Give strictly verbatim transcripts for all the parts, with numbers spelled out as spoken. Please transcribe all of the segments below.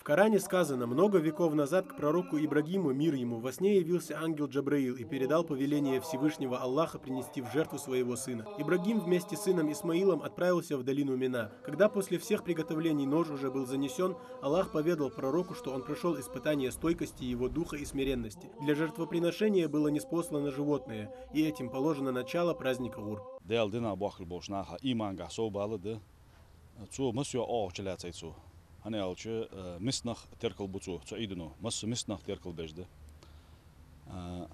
В Коране сказано: много веков назад к пророку Ибрагиму, мир ему, во сне явился ангел Джабраил и передал повеление Всевышнего Аллаха принести в жертву своего сына. Ибрагим вместе с сыном Исмаилом отправился в долину Мина. Когда после всех приготовлений нож уже был занесен, Аллах поведал пророку, что он прошел испытание стойкости его духа и смиренности. Для жертвоприношения было ниспослано животное, и этим положено начало праздника Гурб. Даьла дина бохкар болча наха имангахь совбала да. Цо масса оагӀув чулаьцай цо. ХӀана аьлча, э, миска нах теркал бу цо, цу Ӏийдано. Масса миска нах теркал беш да. Э,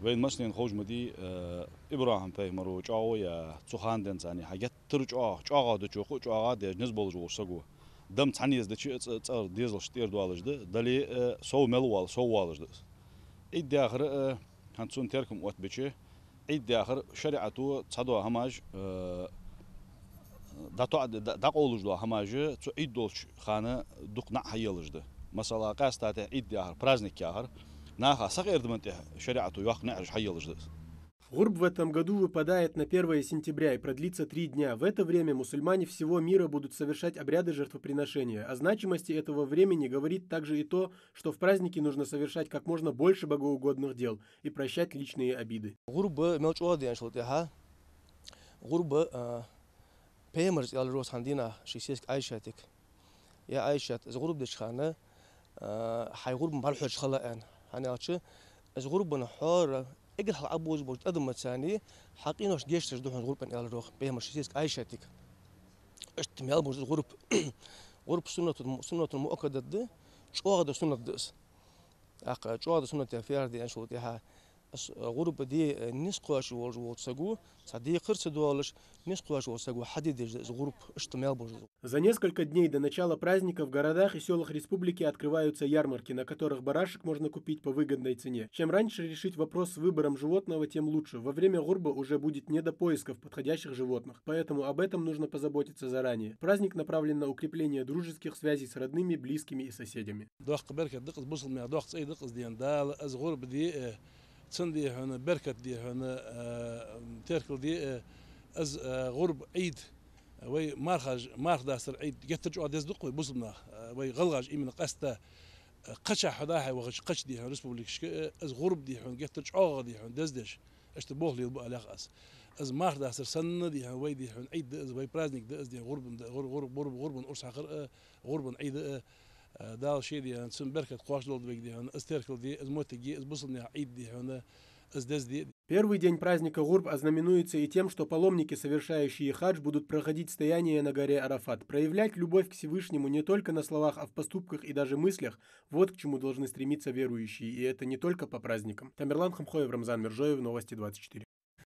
вайна массанена ховш ма дий, э, ИбрахӀим пайхамаро чӀоагӀо я цу хана денз а, хьа геттара чӀоагӀа, чӀоагӀа дучу кху чӀоагӀа деш низ болаш волча саго. Дам цхьа низ дича а цӀа-, цӀагӀара дезалаш тӀера доалаш да. Дале а, э, сов мел воалл, сов воалаш да. Ӏийд яхар, э, хӀанз цунна теркам оттабича, Ӏийд яхар шариӀато цхьадола хӀамаш, э, дӀатоӀа-, дӀа-, дӀакъовлаш дола хӀамаш, цу Ӏийд долча хана дукха наӀар хьаелаш да. Масала, къаьстта тӀехьа Ӏийд яхар, праздник яхар, наха сакъердама тӀехьа шариӀато йоккха наӀараш хьаелаш да. Гурб в этом году выпадает на первое сентября и продлится три дня. В это время мусульмане всего мира будут совершать обряды жертвоприношения. О значимости этого времени говорит также и то, что в празднике нужно совершать как можно больше богоугодных дел и прощать личные обиды. Гурб мел чӀоагӀа да аьнна шул тӀехьа. Гурб, а, пайхамара аьлар йоах цхьан дийнахьа ший сесаг Ӏайшатага: «Я Ӏайшат, из гурб деча хана, а, хьай гурбана бӀарахьежаш хила», аьнна. ХӀана аьлча, из гурбана хьо эггара хьалха Ӏобожаболча адамашца хьа къиношта гешт деш да хьона из гурб аьнна аьлар йоах пайхамара ший сесаг Ӏайшатага. Иштта мел болаш да из гурб. Гурб суннатун, суннатун муаккадат да, чӀоагӀа дола суннат да из. ТӀаккха чӀоагӀа дола суннат фу яхар да аьнна шул тӀехьа. Из гурб де, э, низ кхоачаш волаш волча саго, цхьа декхар ца доалаш, низ кхоачаш волча саго хьаде дезаш да из гурб, иштта мел болаш да из. За несколько дней до начала праздника в городах и сёлах республики открываются ярмарки, на которых барашек можно купить по выгодной цене. Чем раньше решить вопрос с выбором животного, тем лучше. Во время Гурба уже будет не до поисков подходящих животных, поэтому об этом нужно позаботиться заранее. Праздник направлен на укрепление дружеских связей с родными, близкими и соседями. Доккха беркат да-кх из, бусалба наьха доккха цӀай да-кх из, дий хьона, Дала из Гурба де, э, цун, дий хьона, беркат, дий хьона, э, теркал де, э, из, э, Гурба Ӏийд, вай мархаш, марха дастара Ӏийд геттара чӀоагӀа деза да-кх вай бусалба наха, э, вай гӀалгӀаша именно къаьстта, э, кхычахьа хьо дӀа-хьа вахача кхыча, дий хьона, республикашка, э, из Гурба, дий хьона, геттара чӀоагӀа, дий хьона, деза деш. Иштта болх лелабу алех аз. Из марха дастар санна, дий хьона, вай, дий хьона, Ӏийд да из, вай праздник да из, дий хьона, Гурбан да, Гур-, Гур-, Гур-, Гурбан урс хьакхар а, Гурбан Ӏийд а, а, Дала ше, дий хьона, цун беркат кхоачаш долда вайга, дий хьона, из теркал де, из моттиг е, из бусалба наьха Ӏийд, дий хьона, из деза де. Первый день праздника Гурб ознаменуется и тем, что паломники, совершающие хадж, будут проходить стояние на горе Арафат. Проявлять любовь к Всевышнему не только на словах, а в поступках и даже мыслях, вот к чему должны стремиться верующие, и это не только по праздникам. Тамерлан Хамхоев, Рамзан Мержоев, Новости двадцать четыре.